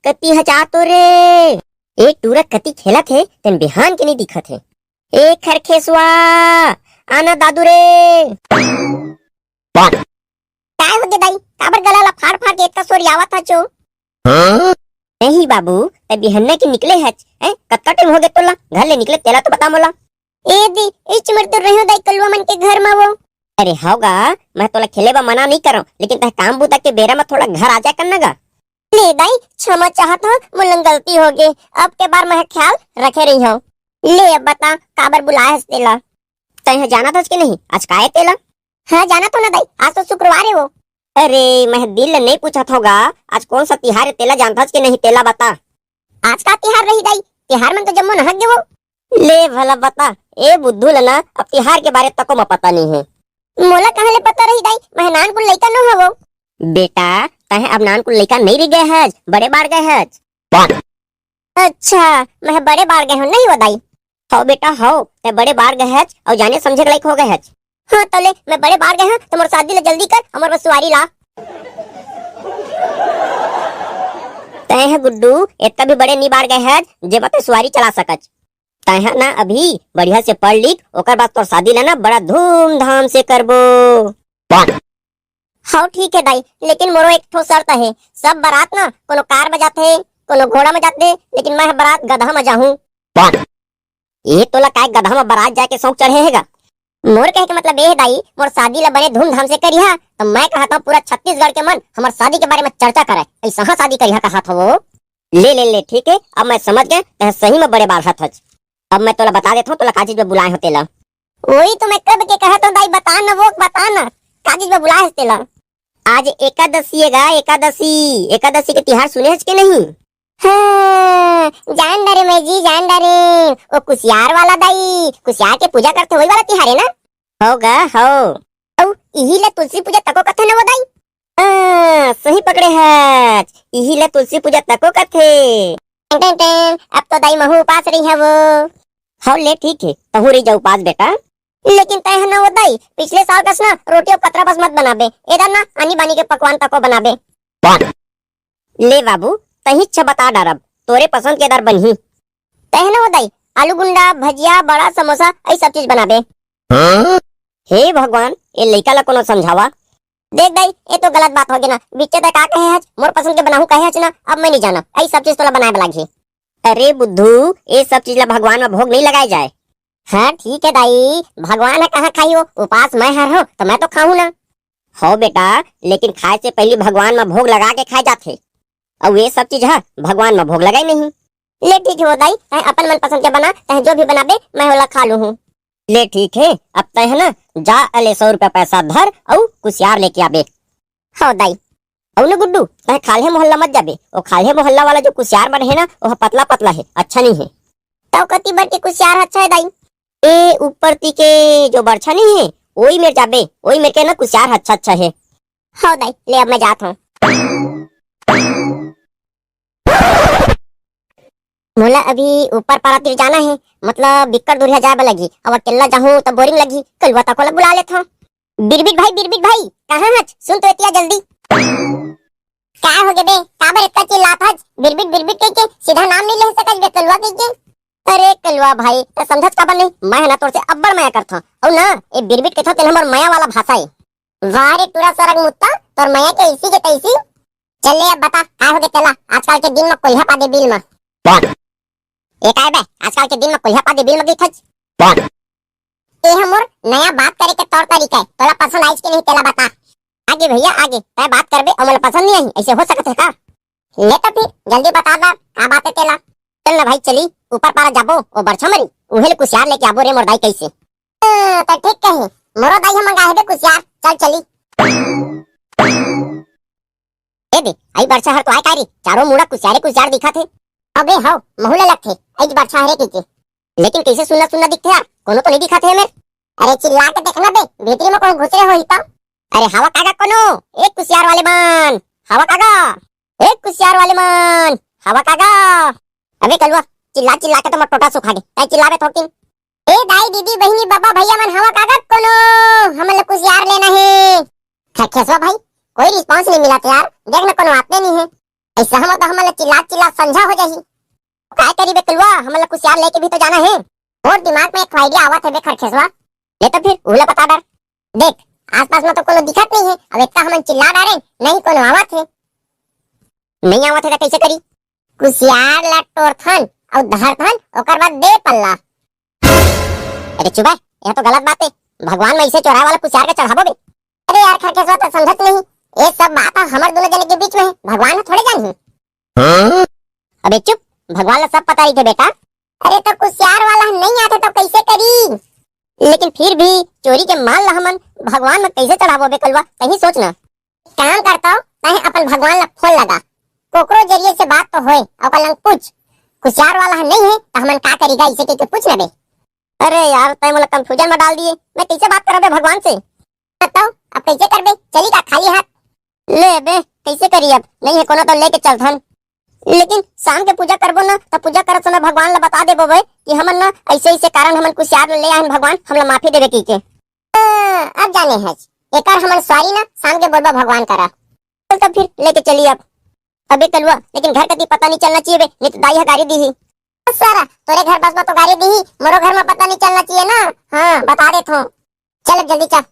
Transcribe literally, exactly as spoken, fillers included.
कति ह जा तो रे। ए टूरा कति खेलत हे, तेन बिहान के नइ दिखत हे। ए खरखेसवा, आना दादू रे। काय होगे दाई, काबर गला ला फाड़ फाड़ के एतका सोरियावत हच ओ? नहीं बाबू, तैं बिहन्ना के निकले हच, हैं? कतका टाइम होगे तोला? घर ले निकले तेला तो बता मोला। ए दी, इच मर तो रहियो दाई कलुआ मन के घर म वो। अरे हव गा, मैं तोला खेले बर मना नइ करंव, लेकिन तैं काम बूता के बेरा म थोड़ा घर आ जाए कर ना गा। ले दाई, क्षमा चाहत हंव, मोर ले गलती होगे, अब के बार मैं ख्याल रखे रहिहंव। ले अब बता, काबर बुलाए हस तेला? तैं ह जानत हस के नहीं, आज काय तेला? हाँ, जानत हंव ना दाई, आज तो शुक्रवार हे वो। अरे, मैं दिल ले नइ पूछत हंव गा, आज कौन सा तिहार हे तेला जानत हस के नहीं, तेला बता। आज का तिहार रही दाई? तिहार मन तो जम्मो नहक गे वो। ले भला बता, ए बुद्धू ल ना अब तिहार के बारे तको म पता नइ हे। मोला कहाँ ले पता रही दाई, मैं नानकुन लइका नो हवो। बेटा, तैं अब नानकुन लइका नइ रहि गए हच, बड़े बाढ़ गए हच। अच्छा, मैं बड़े बाढ़ गए हंव नहीं वो दाई? हव बेटा, हव, तैं बड़े बाढ़ गए हच अउ जाने समझे के लायक हो गए हच। हाँ, तो ले, मैं बड़े बाढ़ गए हंव, तो मोर शादी ला जल्दी कर, अउ मोर बर सुवारी ला। तैं ह गुड्डू, एतका भी बड़े नइ बाढ़ गए हच, जेमा तैं सुवारी चला सकच। तैं ह ना अभी बढ़िया से पढ़ लिख, ओकर बाद तोर शादी ला ना बड़ा धूमधाम से करबो। हव ठीक हे दाई, लेकिन मोरो एक ठो शर्त हे, सब बारात ना कोनो कार म जाथे, कोनो घोड़ा म जाथे, लेकिन मैं ह बारात गधा म जाहूं। ए तोला काय गधा म बारात जाए के शौक चढ़े हे गा? मोर कहे के मतलब ए हे दाई, मोर शादी ला बने धूमधाम से करिहा, त मैं कहत हंव पूरा छत्तीसगढ़ के मन हमर शादी के बारे म चर्चा करय, अइसहा शादी करिहा कहत हंव वो। ले, ले, ले, ठीक हे, अब मैं समझ गेंव, तैं सही म बड़े बाढ़त हच। अब मैं तोला बता देत हंव, तोला का चीज बर बुलाए हंव तेला। वही तो मैं कब के कहत हंव दाई, बता ना वो, बता ना, का चीज बर बुलाए हस तेला? आज एकादशी हे गा, एकादशी, एकादशी के तिहार सुने हच के नहीं? हाँ, जान डारेंव मैं जी, जान डारेंव। वो कुसियार वाला दाई, कुसियार के पूजा करथे, वही वाला तिहार हे ना? हव गा, हव। अउ इही ला तुलसी पूजा तको कथे ना वो दाई? हाँ, सही पकड़े हच, इही ला तुलसी पूजा तको कथे। टेन, टेन, टेन, अब तो दाई महूं उपास रहिहंव वो। हव ले ठीक हे, तहूं रहि जा उपास बेटा। लेकिन तैं ह ना वो दाई, पिछले साल कस ना रोटी अउ पतरा बस मत बनाबे, एदर ना आनी बानी के पकवान तको बनाबे। ले बाबू, तहीं अच्छा बता डारब, तोरे पसंद के दर बनही। तैं ह ना वो दाई, आलू गुंडा, भजिया, बड़ा, समोसा, यही सब चीज बनाबे। हे भगवान, ए लइका ला कोनो समझावा। देख दाई, ए तो गलत बात होगे ना, बिच्चे तैं का कहे हच, मोर पसंद के बनाहूं कहे हच ना, अब मैं नइ जानंव, यही सब चीज तोला बनाए बर लागही। अरे बुद्धू, ए सब चीज ला भगवान म भोग नइ लगाए जाए। हाँ ठीक हे दाई, भगवान ह कहाँ खाही वो, उपास मैं हर हंव, त मैं तो खाहूं ना। हव बेटा, लेकिन खाए से पहिली भगवान म भोग लगा के खाए जाथे, अउ ए सब चीज ह भगवान म भोग लगाए नहीं। ले ठीक हे वो दाई, तैं अपन मनपसंद के बना, तैं जो भी बनाबे, मैं ओला खा लूहूं। ले ठीक हे, अब तैं ह ना जा, अले सौ रुपया पैसा धर अउ कुसियार लेके आबे। हव दाई। अउ न गुड्डू, तैं खाल्हे मोहल्ला मत जाबे, ओ खाल्हे मोहल्ला वाला जो कुसियार बने हे ना, ओह पतला पतला हे, अच्छा नइ हे। तव कति बर के कुसियार अच्छा हे दाई? ए ऊपर ती के जो बरछा नइ हे, ओई मेर जाबे, ओई मेर के ना कुसियार अच्छा अच्छा हे। हव दाई, ले अब मैं जात हंव। मोला अभी ऊपर पारा तीर जाना हे, मतलब बिक्कट दूरिहा जाए बर लगही। अब अकेल्ला जाहूं त boring लगही, कलुआ तको ला बुला लेथंव। बिरबिट भाई, बिरबिट भाई, कहाँ हच? सुन तो एतिया जल्दी। का होगे बे? काबर एतका चिल्लात हच? बिरबिट, बिरबिट कहिके सीधा नाम नइ ले सकच बे कलुआ कहिके? अरे कलुआ भाई, तैं समझत काबर नहीं? मैं ह ना तोर से अब्बड़ मया करथंव। अउ ना, ए बिरबिट कहिथंव तेन हमर मया वाला भाषा ए। वाह रे टूरा सरग मुत्ता, तोर मया के अइसी के तइसी। चल ले अब बता, का होगे तेला? आजकल के दिन म कोल्हा पादे बिल म। ए काय बे, आजकल के दिन म कोल्हा पादे बिल म कहिथच? ए ह मोर नया बात करे के तौर तरीका ए, तोला पसंद आइस के नहीं तेला बता। आगे भैया आगे, तैं बात करबे अउ मोला पसंद नहीं आही, अइसे हो सकत हे का? ले त फिर जल्दी बता दा, का बात हे तेला? चल ना भाई चली, ऊपर पारा जाबो, ओ बरछा मरी, उहे ले कुसियार लेके आबो रे मोर दाई कइसे। हाँ, त ठीक कहे, मोरो दाई ह मंगा हेबे कुसियार, चल चली। ए दे, अई बरछा हर तो आय काय रे, चारों मुड़ा कुसियारे कुसियार दिखत हे। अबे हव, महू ला लगथे, अई बरछा हरे कहिके। लेकिन कइसे सुन्ना सुन्ना दिखथे यार, कोनो तो नइ दिखत हे एमेर। अरे चिल्ला के देखना बे, भीतरी म कोनो घुसरे होही त। अरे हवा का गा कोनो, ए कुसियार वाले मन, हवा का गा, ए कुसियार वाले मन, हवा का गा। अबे कलुआ, चिल्ला चिल्ला के तो मोर टोटा सुखा गे, तैं चिल्लाबे थोकिन। ए दाई, दीदी, बहिनी, बबा, भैया मन, हवा कागज कोनो, हमन ल कुसियार लेना हे। खरखेसवा भाई, कोई response नहीं मिलत यार, देख ना कोनो आते नहीं है। अइसना म तो हमन ला चिल्लात चिल्लात संझा हो जाही। काय करी बे कलुआ, हमन ला कुसियार लेके भी तो जाना हे। मोर दिमाग में एक idea आवत हे बे खरखेसवा। ले तो फिर उहू ला बता डर। देख, आसपास में तो कोनो दिखत नहीं हे, अब एकटा हमन चिल्ला डारेन, नहीं कोनो आवत हे। नहीं आवत हे त कैसे करी? कुसियार ला टोरथन अउ धरथन, ओकर बाद दे पल्ला। अरे चुप बे, यह तो गलत बात हे। भगवान में इसे चोराए वाला कुसियार के चढ़ाबो बे। अरे यार खरखेसवा, तो समझत नहीं, ये सब बात ह हमर दोनों जने के बीच में हे, भगवान ह थोड़े जानही। अबे चुप, भगवान ला सब पता रहिथे बेटा। अरे तो कुसियार वाला ह नहीं आथे तो कैसे करी? लेकिन फिर भी चोरी के माल ला हमन भगवान में कैसे चढ़ाबो बे कलुआ, तहीं सोच ना। काम करता हूँ, तहीं अपन भगवान ला फोन लगा, कोकरो जरिए से बात तो होए, ओकर लंग पूछ। कुसियार वाला ह नहीं हे तो हमन का करीगा, इसे के, के पूछ ना बे। अरे यार, तै मोला confusion में डाल दिए, मैं कैसे बात करबे भगवान से? बताओ, अब कैसे करबे? चली का खाली हाथ? ले बे, कैसे करी अब? नहीं हे कोनो तो लेके चलथन। लेकिन शाम के पूजा करबो ना, तो पूजा करत समय भगवान ला बता देबो बे कि हमन ना ऐसे ऐसे कारण हमन कुसियार ले आयन भगवान, हमला माफी देवे की के। हाँ, अब जाने हस, एकर हमन sorry ना शाम के बोलबो भगवान करा। चल तो फिर लेके चली अब। अबे कलुआ, लेकिन घर कती पता नहीं चलना चाहिए बे, नहीं तो दाई ह गारी दीही। सारा, तोरे घर बस में तो गारी दीही, मोरो घर में पता नहीं चलना चाहिए ना। हाँ, बता देत हूँ। चल अब जल्दी चल।